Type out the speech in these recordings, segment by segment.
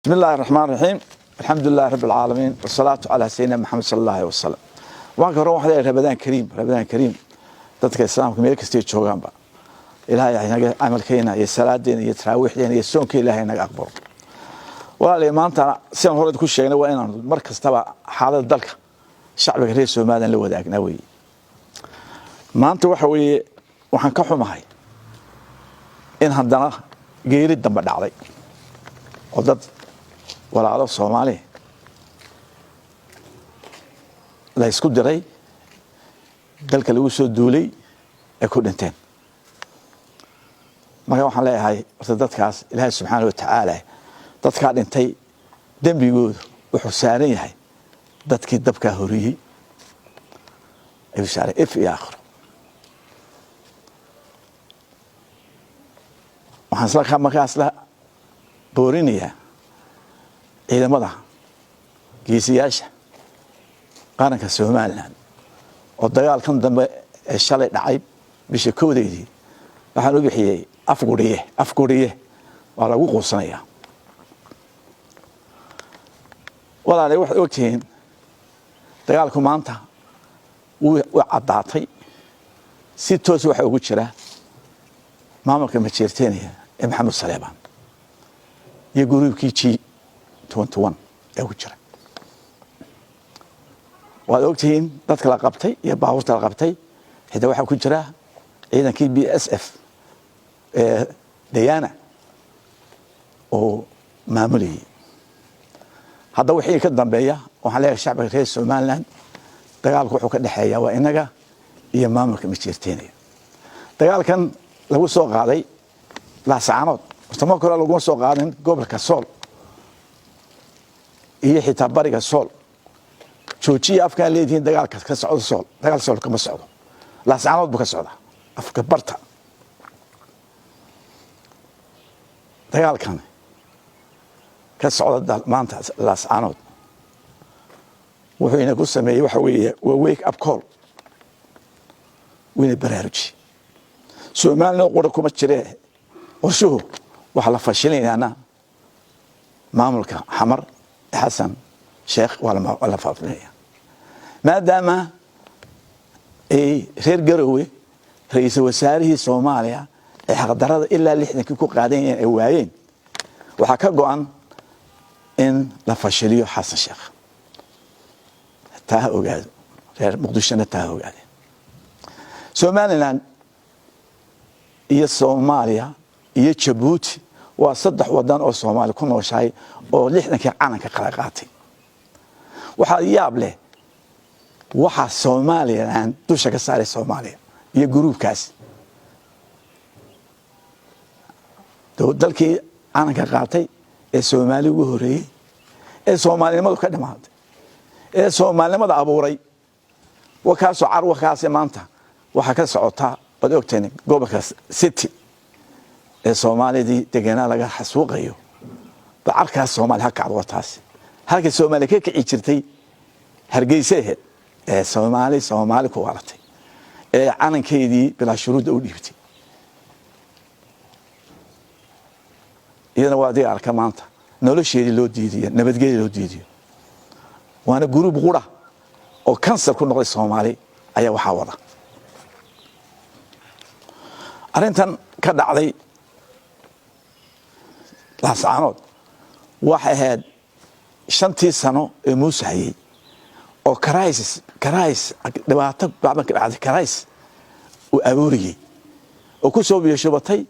بسم الله الرحمن الرحيم، الحمد لله رب العالمين، والصلاة على سيدنا محمد صلى الله عليه وسلم. Waan hore waxaa leeyahay Ramadaan kariim, Ramadaan kariim. Dadka Islaamka meel kastay joogaanba, Ilaahay naga camalkeena iyo salaadeena iyo taraawiixdeena iyo soonka Ilaahay naga aqbalo. Walaalayaal, maanta sidaan hore ku sheegnay, waa inaan mar kastaba xaaladda dalka shacbiga reer Soomaaliland la wadaagnaa weeye. Maanta waxa weeye, waxaan ka xumahay in haddana geeri dambe dhacday oo dad walaalo Soomaali la isku diray, dalka lagu soo duulay, ay ku dhinteen. Marka waxaan leeyahay horta dadkaas Ilaahay subxaana watacaala, dadkaa dhintay dembigoodu wuxuu saaran yahay dadkii dabkaa horiyey ayuu saaran, if iyo aakhiro. Waxaan isla markaas la boorinayaa ciidamada geesiyaasha qaranka Somaliland oo dagaalkan dambe ee shalay dhacay bisha 1deedii waxaan u bixiyey Afguriye. Afguriye waa lagu quusanayaa. Walaalay, waxaad ogtihiin dagaalku maanta wuu caddaatay. Si toos waxa ugu jira maamulka Majeerteniya ee Maxamed Saleebaan iyo guruubkii G21 ee ku jira. Waad ogtihiin dadka la qabtay iyo baabuurta la qabtay. Xitaa waxaa ku jira ciidankii BSF ee Dayana oo maamulayay. Hadda wixii ka dambeeya, waxaan leeyahay shacbiga reer Somaliland, dagaalku wuxuu ka dhexeeya waa inaga iyo maamulka Majeerteenaya. Dagaalkan lagu soo qaaday Laascaanood, horta marka hore laguma soo qaadin gobolka Sool iyo xitaa bariga Sool. Joojiya afkaan leedihiin dagaalka ka socdo Sool. Dagaal Sool kama socdo, Laascaanood buu ka socdaa. Afka barta, dagaalkan ka socda maanta Laascaanood wuxuu inagu sameeyey waxa weeye waa wake up call, wayna baraaruji. Soomaalina qura kuma jiree, qorshuhu waxaa la fashilaynaana maamulka Xamar Xasan Sheekh waa la faafinaya, maadaama ay reer Garowe ra-iisul wasaarihii Soomaaliya ay xaqdarada ilaa 60kii ku qaadanayeen ay waayeen. Waxaa ka go-an in la fashiliyo Xasan Sheekh. Taa ha ogaado reer Muqdishona, taa ha ogaadeen. Somaliland iyo Soomaaliya iyo Jabuuti waa saddex wadan oo Soomaaliya ku nooshahay oo 60kii calanka kala qaatay. Waxaa yaab leh waxaa Somaliland dusha ka saaray Soomaaliya iyo guruubkaas. Dalkii calanka qaatay ee Soomaali ugu horeeyey ee soomaalinimadu ka dhamaatay ee soomaalinimada abuuray, wakaasoo carwakaasi maanta waxaa ka socotaa waad ogteen gobolka City ee Soomaalidii degenaa laga xasuuqayo. Bacarkaas Soomaali ha kacdo. Taasi halkay Soomaaliya ka kici jirtay Hargeysa aheyd ee Soomaali Soomaali ku waalatay ee calankeedii bilaa shuruudda u dhiibtay. Iyadana waa adiga arka maanta nolosheedii loo diidiyo, nabadgeedii loo diidiyo. Waana guruub qura oo kansar ku noqday Soomaali ayaa waxaa wada. Arrintan ka dhacday Laascaanood waxay ahayd 5tii sano ee Muuse hayey oo crisis, crisis, dhibaato bacdan ka dhacday, crisis uu abuuriyey oo ku soo biyashubatay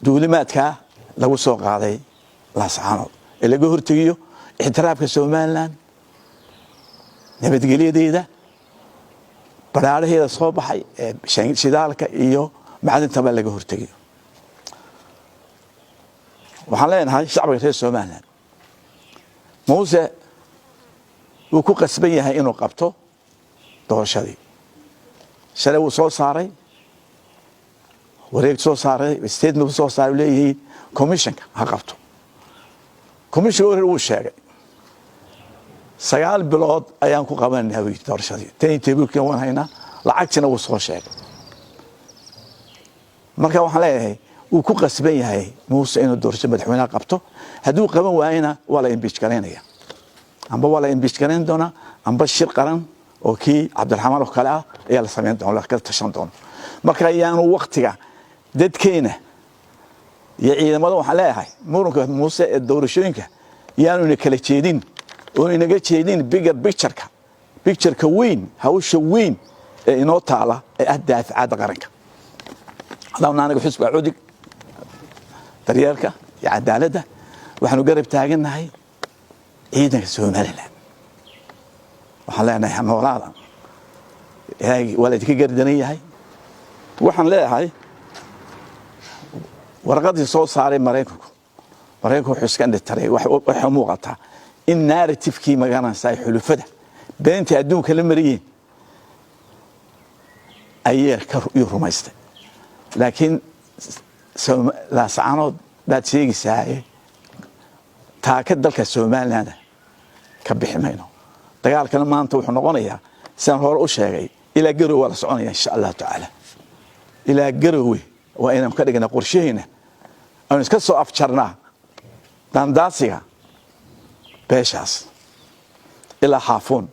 duulimaadkaa lagu soo qaaday Laascaanood ee laga hortegiyo ixtiraafka Somaliland, nabadgelyadeeda, baraaraheeda soo baxay ee shidaalka iyo macdintaba laga hortegayo. Waxaan leenahay shacbiga reer Somaliland, Muuse wuu ku qasban yahay inuu qabto doorashadii. Shalay wuu soo saaray wareeg, soo saaray statement, soo saaray, leeyihiin commissionka ha qabto. Commissionka orer wuu sheegay 9 bilood ayaan ku qabanayna doorashadii, timetable-kiina waan haynaa, lacagtiina wuu soo sheegay. Marka waxaan leeyahay Wuu ku qasban yahay Muuse inuu doorasho madaxweynaha qabto. Hadduu qaban waayena, waa la impeach garaynaya, amba waa la impeach garayn doonaa, amba shir qaran oo kii Cabdiraxmaan oo kale ah ayaa la samayn doona, la kala tashan doono. Marka ayaanu waktiga dadkeena iyo ciidamada, waxaan leeyahay, muranka Muuse ee doorashooyinka yaanu ina kala jeedin oo inaga jeedin bigger pictureka, pictureka weyn, hawsha weyn ee inoo taala ee ah daafacaadda qaranka. Haddaanu anaga xisbiga UCID, Daryeelka iyo Cadaaladda, waxaanu garab taagannahay ciidanka Somaliland. Waxaan leenahay, noolaada, waa la idinka gardaran yahay. Waxaan leeyahay, warqadii soo saaray Maraykanku wuxuu iska indhitaray. Waxay muuqataa in narrativekii magaranaysa xulufada beentii adduunka la mariyeen ayay iyuu rumaystay. Laakiin Laascaanood baad sheegaysaa, taaka dalka Somaliland ka bixi mayno. Dagaalkana maanta wuxuu noqonayaa, sidaan hore u sheegay, ilaa Garowe waa la soconaya, insha Allahu tacaala. Ilaa Garowe waa inaan ka dhigna qorshahayna, aynu iska soo afjarnaa daandaasiga beeshaas. Ilaa Xaafuun,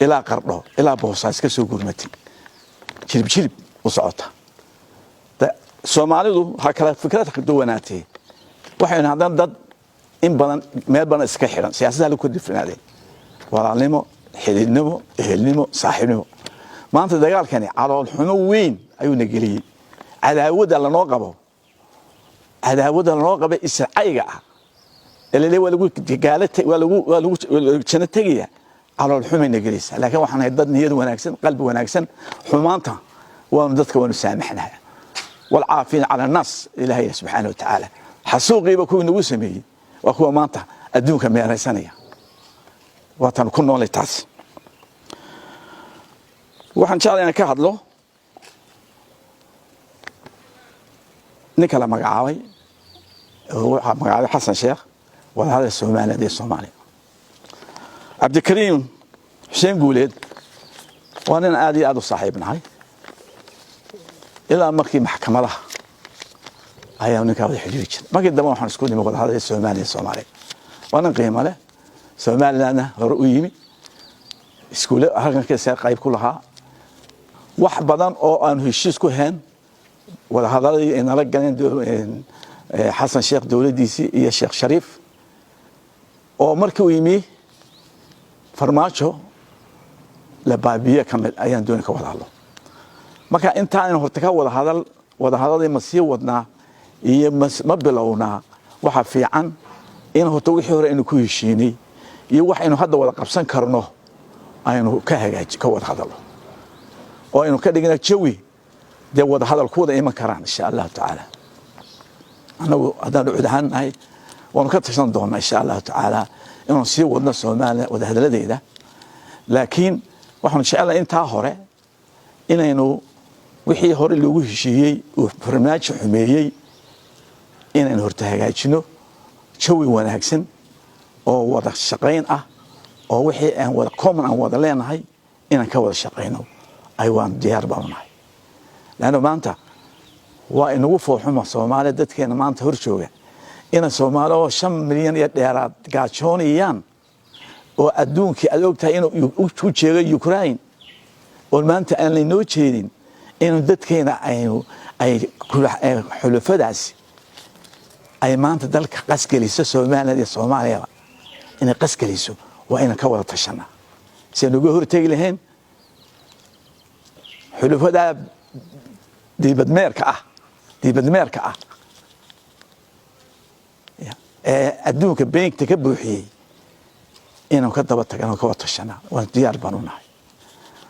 ilaa Qardho, ilaa Boosaas ka soo gurmatay, jilib jilib u socota. Soomaalidu ha kala fikrad duwanaatee, waxaynu haddana dad in badan meel badan iska xidhan, siyaasadda lagu kordifinaadeen, walaalnimo, xididnimo, ehelnimo, saaxiibnimo. Maanta dagaalkani calool xumo weyn ayuuna geliyey. Cadaawadda lanoo qabo, cadaawadda lanoo qaba, isracayga ah ee lale waa lagu gaala, waa lagu janno tegaya, calool xumayna gelaysaa. Laakiin waxaan nahay dad niyad wanaagsan, qalbi wanaagsan. Xumaanta waanu dadka waanu saamaxnaha, والعافين عن الناس. Ilaahay subxaana watacaala xasuuqiiba kuwii nagu sameeyey waa kuwa maanta adduunka meeraysanaya. Waataanu ku noolay taas. Waxaan jeclay inaan ka hadlo ninka la magacaabay, waxaa magacaabay Xasan Sheekh, wadahadal Somaliland iyo Soomaaliya, Cabdikariim Xuseen Guuleed. Waa nin aad iyo aad u saaxiibnahay. Ilaa markii maxkamadaha ayaa ninkaa wada xidhiiri jiray. Markii dambe waxaan isku nimi wadahadal Soomaaliya Soomaaliya. Waa nin qiimo leh, Somalilandna hore u yimi, iskuule halkankiisa qayb ku lahaa, wax badan oo aanu heshiis ku heen wadahadaladii ay nala galeen Xasan Sheekh dowladdiisii iyo Sheekh Shariif, oo markii uu yimi Farmaajo la baabiye ka mid ayaan dooni ka wada hadlo. Marka intaaynu horta ka wada hadal, wadahadadii ma sii wadnaa iyo ma bilownaa? Waxaa fiican in horta wixii hore aynu ku heshiinay iyo wax aynu hadda wada qabsan karno aynu ka hagaaji, ka wada hadalno, oo aynu ka dhigna jawi dee wada hadal ku wada iman karaan, insha Allahu tacaala. Annagu haddaanu UCID ahaan nahay, waanu ka tashan doonaa, insha Allahu tacaala, inaanu sii wadno Soomaaliya wadahadaladeeda. Laakiin waxaanu jecelnahay intaa hore inaynu wixii hore loogu heshiiyey uu Farmaajo xumeeyey inaynu horta hagaajino, jawi wanaagsan oo wada shaqayn ah, oo wixii aan wada common aan wada leenahay inaan ka wada shaqayno ay waan diyaar baanu nahay. Leanna maanta waa inagu foolxuma Soomaaliya dadkeena maanta hor jooga ina Soomaali oo 5 milyan iyo dheeraad gaajoonayaan, oo adduunkii aad og tahay inuu u jeego Ukraine, oo maanta aan laynoo jeedin inuu dadkeena aynu ay xulufadaasi ay maanta dalka qasgeliso, Somaliland iyo Soomaaliyaba inay qasgeliso. Waa inaan ka wada tashanaa si aan uga hortegi lahayn xulufadaa diibadmeerka ah ee adduunka beenkta ka buuxiyey, inaan ka daba tagano, ka wada tashanaa. Waan diyaar baan u nahay.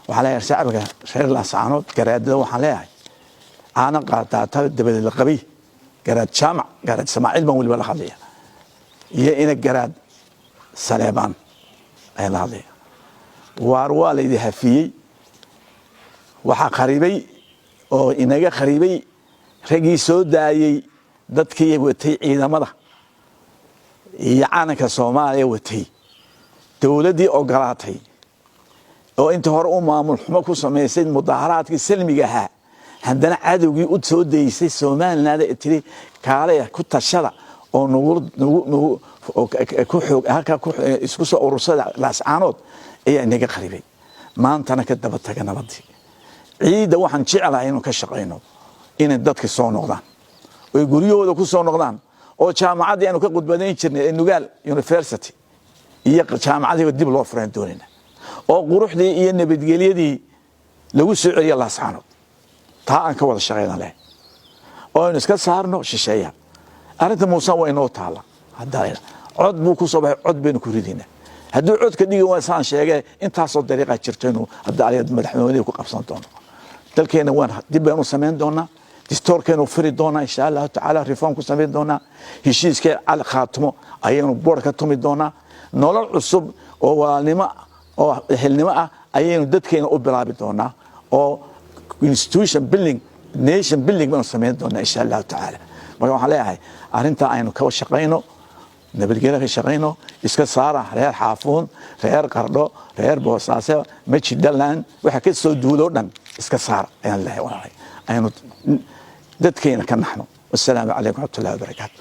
Waxaan leeyahay shacbiga reer Laascaanood, garaadada waxaan leeyahay, caana qaadaata dabadeed la qabay. Garaad Jaamac, Garaad Samaaciil baan weliba la hadlaya, iyo ina Garaad Saleebaan ayaan la hadlaya. Waar, waa laydi hafiyey. Waxaa kharibay oo inaga kharibay raggii soo daayey dadkii watay ciidamada iyo calanka Soomaaliya watay, dowladdii ogolaatay oo intii hore u maamul xumo ku samaysay mudaaharaadkii salmiga ahaa. Haddana cadowgii u soo daysay Somaliland ee tiri kaalaya ku tashada oo nagu nagu nagu ku xoog halkaa ku isku soo urursada Laascaanood ayaa inaga qaribay. Maantana ka daba taga nabadii. Ciidda waxaan jeclahay inuu ka shaqayno inay dadka soo noqdaan, oy guryahooda ku soo noqdaan, oo jaamacaddii aanu ka khudbadayn jirnay ee Nugaal University iyo jaamacadiiba dib loo furaan doonayna, oo quruxdii iyo nabadgelyadii lagu soo celiya Laascaanood. Taa aan ka wada shaqayna leh oo aynu iska saarno shisheeya. Arrinta Muuse waa inoo taalla. Hadda cod buu ku soo baxay, cod baynu ku ridaynaa. Hadduu codka dhigi waa saan sheegee, intaasoo dariiqaa jirto inuu hadda aliya madaxweynihii ku qabsan doono dalkeena. Waan dib baynu samayn doonaa, distoorkeenu furi doonaa, insha Allahu tacaala, reform ku samayn doonaa. Heshiiskee Cali Khaatumo ayaynu boor ka tumi doonaa. Nolol cusub oo walaalnimo oo xilnimo ah ayaynu dadkeena u bilaabi doonaa, oo institution building, nation building baynu samayn doonaa, insha Allahu tacaala. Marka waxaan leeyahay, arrintaa aynu ka shaqayno, nabadgelyo ka shaqayno. Iska saara reer Xaafuun, reer Qardho, reer Boosaaso, Majidhaland, waxa ka soo duuloo dhan iska saara ayaan leeyahay. Walaalay, aynu dadkeena ka naxno. Wasalaamu calaykum waraxmatullahi wabarakaatu.